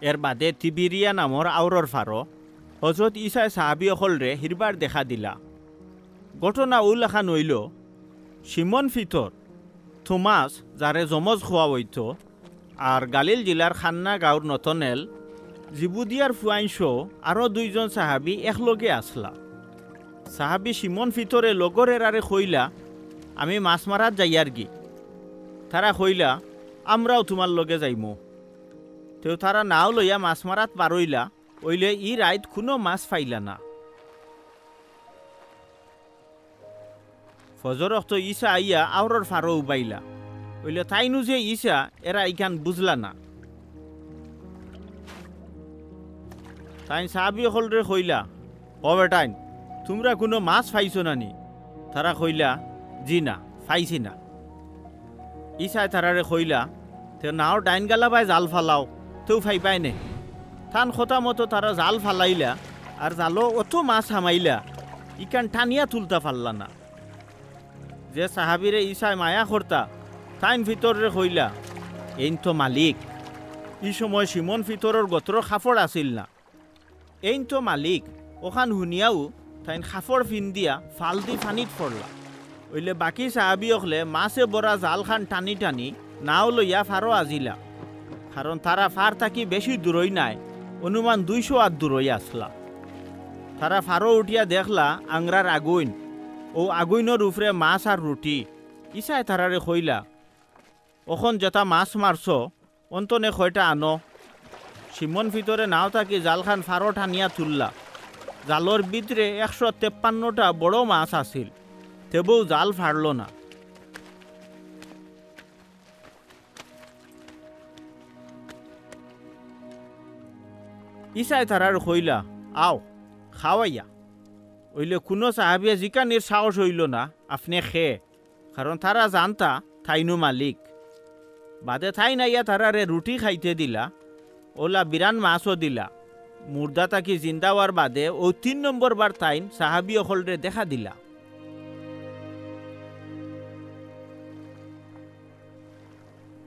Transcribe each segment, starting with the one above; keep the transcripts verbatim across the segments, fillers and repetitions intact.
এর বাদে তিবিরিয়া নামর আওরর ফারো হজরত ইছায় সাহাবী অকলরে হিরবার দেখা দিলা। ঘটনা অউ লাখান অইলো, শিমন ফিতর, থমাস, যারে যমজ কওয়া অইতো, আর গালিল জিলার কান্না গাউর নতনেল, জিবুদিয়ার ফুয়াইন সহ আরো দুইজন সাহাবী একলগে আছলা। সাহাবী শিমন ফিতরে লগর এরারে কইলা, "আমি মাছ মারাত যাইয়ারগি।" তারা কইলা, "আমরাও তুমার লগে যাইমু।" তেউ তারা নাও লইয়া মাছ মারাত বারইলা, অইলে ই রাইত কুনু মাছ পাইলা না। ফজর অক্ত ইছা আইয়া আওরর ফারো উবাইলা। অইলে তাইনউ যে ইছা এরা ইখান বুঝলা না। তাইন সাহাবী অকলরে কইলা, "ও বেটাইন, তুমরা কুনু মাছ পাইছো না নি?" তারা কইলা, "জি না, পাইছি না।" ইছায় তারারে কইলা, "তে নাওর ডাইন গালাবায় জাল ফালাও, তেউ পাইবায় নে।" তান কথা মতো তারা জাল ফালাইলা, আর জালো অত মাছ হামাইলা, ইখান টানিয়া তুলতা পারলা না। যে সাহাবীরে ইছায় মায়া করতা, তাইন ফিতররে কইলা, "এইন তো মালিক।" ই সময় শিমন ফিতরর গতরো কাপড় আছিল না। "এইন তো মালিক," অখান হুনিয়াউ তাইন কাপড় ফিন্দিয়া ফালদি পানিত পড়লা। অইলে বাকি সাহাবী অকলে মাছে ভরা জালখান টানি টানি নাও লইয়া ফারো আজিলা। কারণ তারা ফার থাকি বেশি দূরই নায়, অনুমান দুইশো আত দূরই আছলা। তারা ফারো উঠিয়া দেখলা আংরার আগুইন, অউ আগুইনর উপরে মাছ আর রুটি। ইছায় তারারে কইলা, "অখন যেতা মাছ মারছো, অন তনে কয়টা আনো।" শিমন ফিতরে নাও থাকি জালখান ফারো টানিয়া তুললা। জালর ভিতরে একশো তেপ্পান্নটা বড় মাছ আছিল, তেবউ জাল ফাড়লো না। ইছায় তারারে কইলা, "আও, খাও আইয়া।" অইলে কুনু সাহাবিয়ে জিকানির সাহস অইলো না, "আপনে কে?" কারণ তারা জানতা তাইনউ মালিক। বাদে তাইন আইয়া তারারে রুটি খাইতে দিলা, অউলা বিরান মাছও দিলা। মুর্দা থাকি জিন্দা অওয়ার বাদে অউ তিন নম্বর বার তাইন সাহাবী অকলরে দেখা দিলা।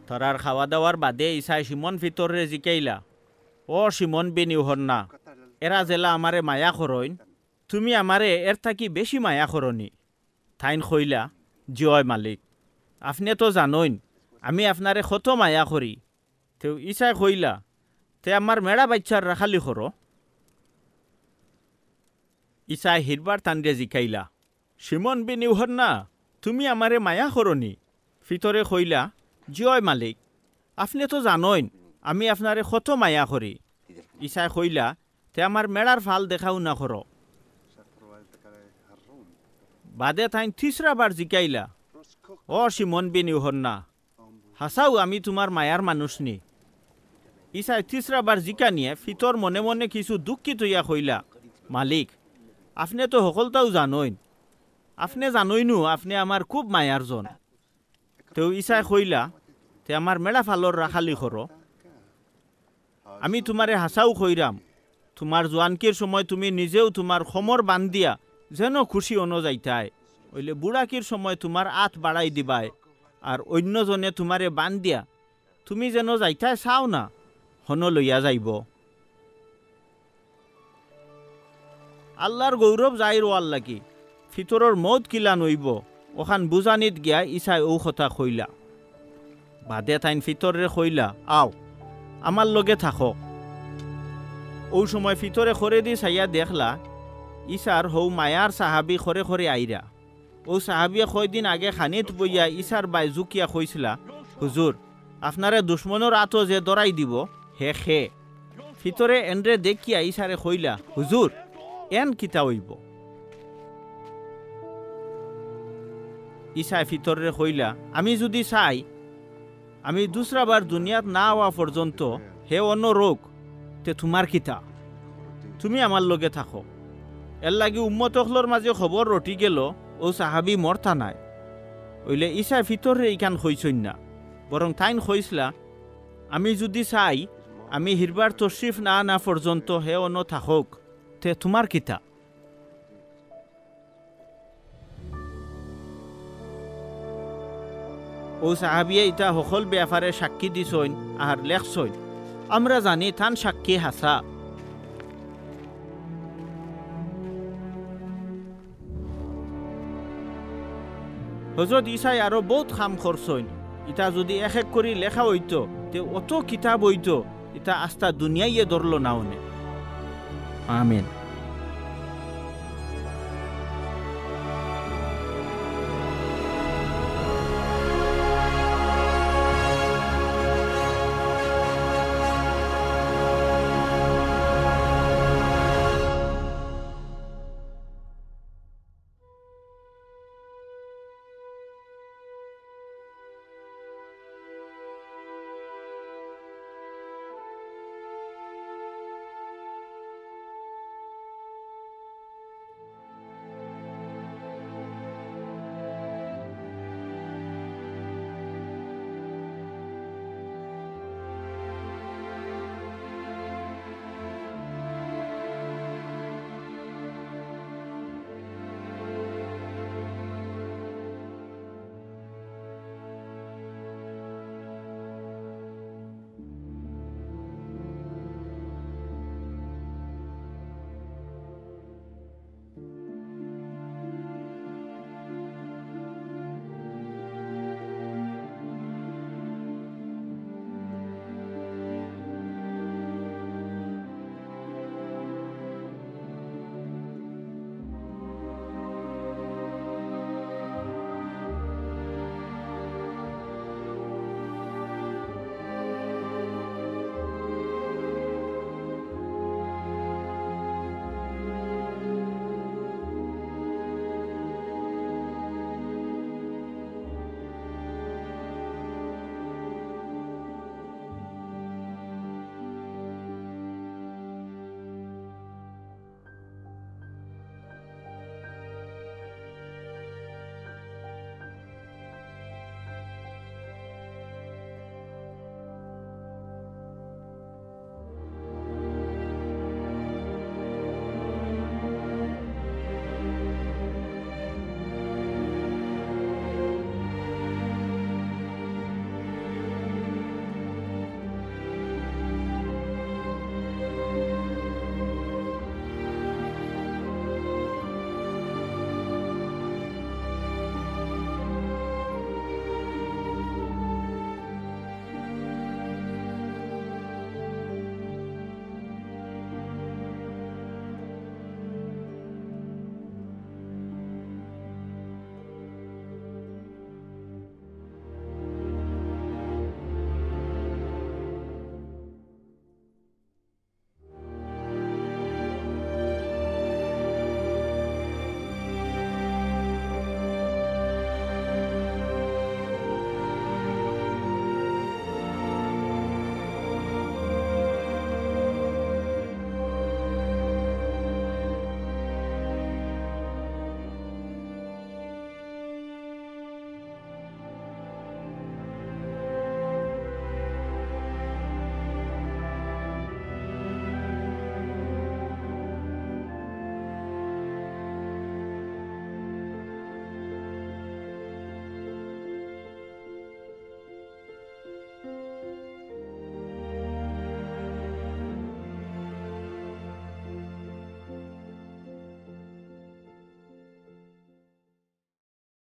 তারার খাওয়া দাওয়ার বাদে ইছায় শিমন ফিতররে জিকাইলা, "ও শিমন বিন ইউহন্না, এরা যেলা আমারে মায়া করইন, তুমি আমারে এর থাকি বেশি মায়া করো নি?" তাইন কইলা, "জি অয় মালিক, আপনে তো জানইন আমি আপনারে কত মায়া করি।" তেউ ইছায় কইলা, "তে আমার মেড়া বাইচ্চার রাখালি করো।" ইছায় হিরবার তানরে জিকাইলা, "শিমন বিন ইউহন্না, তুমি আমারে মায়া করো নি?" ফিতরে কইলা, "জি অয় মালিক, আপনে তো জানইন আমি আপনারে কত মায়া করি।" ইছায় কইলা, "তে আমার মেড়ার ফাল দেখাও না করো।" বাদে তাইন তিসরা বার জিকাইলা, "ও শিমন বিন ইউহন্না, হাছাউ আমি তুমার মায়ার মানুষ নি?" ইছায় তিসরা বার জিকানিয়ে ফিতর মনে মনে কিছু দুঃখিত অইয়া কইলা, "মালিক, আপনে তো হকলতাউ জানইন, আপনে জানইনউ আপনে আমার খুব মায়ার জন।" তেউ ইছায় কইলা, "তে আমার মেড়া ফালর রাখালি করো। আমি তুমারে হাছাউ কইরাম, তুমার জোয়ানকির সময় তুমি নিজেউ তুমার কমর বান্দিয়া যেন খুশি অনো যাইতায়, অইলে বুড়াকির সময় তুমার আত বাড়াই দিবায়, আর অইন্য জনে তুমারে বান্দিয়া তুমি যেন যাইতায় চাও না, হনো লইয়া যাইবো।" আল্লার গৌরব জাহির অওয়ার লাগি ফিতরর মউত কিলান অইবো, অখান বুঝানিত গিয়া ইছায় অউ কথা কইলা। বাদে তাইন ফিতররে কইলা, "আও, আমার লগে থাকো।" অউ সময় ফিতরে খরেদি চাইয়া দেখলা, ইছার হউ মায়ার সাহাবী খরে খরে আইরা। অউ সাহাবিয়ে কয়দিন আগে খানিত বইয়া ইছার বায় জুকিয়া কইছলা, "হুজুর, আপনারে দুশমনর আতো যে ধরাই দিবো, হে কে?" ফিতরে এনরে দেখিয়া ইছারে কইলা, "হুজুর, এন কিতা অইবো?" ইছায় ফিতররে কইলা, "আমি যুদি চাই, আমি দুসরাবার দুনিয়াত না আওয়া পর্যন্ত হে অনো রউক, তে তুমার কিতা? তুমি আমার লগে থাকো।" এরলাগি উম্মত অকলর মাজে খবর রটি গেলো, অউ সাহাবি মরতা নায়। অইলে ইছায় ফিতররে ইখান কইছইন না, বরং তাইন কইছলা, "আমি যুদি চাই, আমি হিরবার তশরিফ না আনা পর্যন্ত হে অনো থাকউক, তে তুমার কিতা?" অউ সাহাবিয়ে ইতা হকল বেয়াপারে সাক্ষী দিছইন আর লেখছইন। আমরা জানি তান সাক্ষী হাছা। হজরত ইছায় আরো বউত কাম করছইন। ইতা যুদি এক এক করি লেখা অইতো, তে অত কিতাব অইতো, ইতা আস্তা দুনিয়াইয়ে ধরলো না অনে। আমিন।